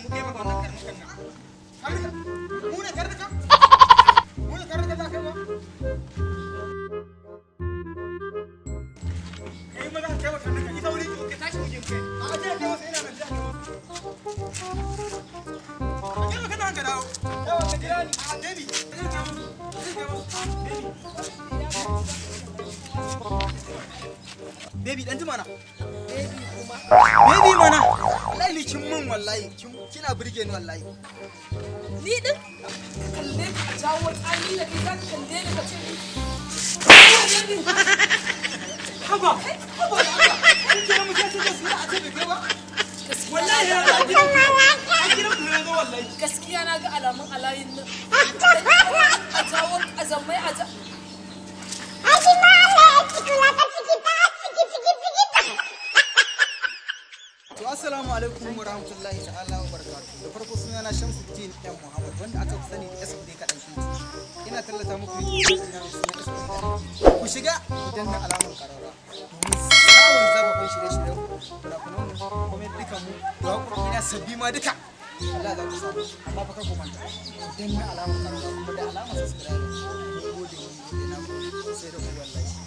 mu kai maka wannan karnukan nan. Karnuka? Mu ne karnuka? Mu ne karnuka za ka kai ma? Kai ma za ka kai ma karnuka. Ita wuri Ka tashi mu je mu kai. A je kai masa, ina nan, je kai masa. Ka kai maka nan ka dawo. Yawa, ka jira ni. A baby. Je kai masa. Je kai masa. Baby. Baby, dan jima na. Baby kuma. Baby mana. Wallahi ni kin mun, wallahi. Kina burge ni wallahi. Ni din? Ka kalle ka a jawo tsami da kai, za ka kalle ni ka ce ni. Baby. Haba. Haba da Allah. Kin kira mu sai da sura a ce bai kai ba? Wallahi ya zo gidan ku. A gidan ku ya zo wallahi. Gaskiya na ga alamun alayin nan. A jawo azamai a ja. To, assalamu alaikum wa rahmatullahi ta'ala wa barakatuh. Da farko suna na Shamsuddin M Muhammad, wanda aka fi sani da S kaɗan Kinti. Ina tallata muku YouTube channel ɗina mai suna S kaɗan Kinti. Ku shiga, ku danna alamar ƙararrawa domin samun zababban shirye-shiryen fina-finan mu, kuma dukan mu da waƙoƙi na sabbi ma duka. Allah za ku samu, amma fa kar ku manta ku danna alamar ƙararrawa kuma da alamar subscribe. Mun gode, mun gode, na gode, sai da ku wallahi.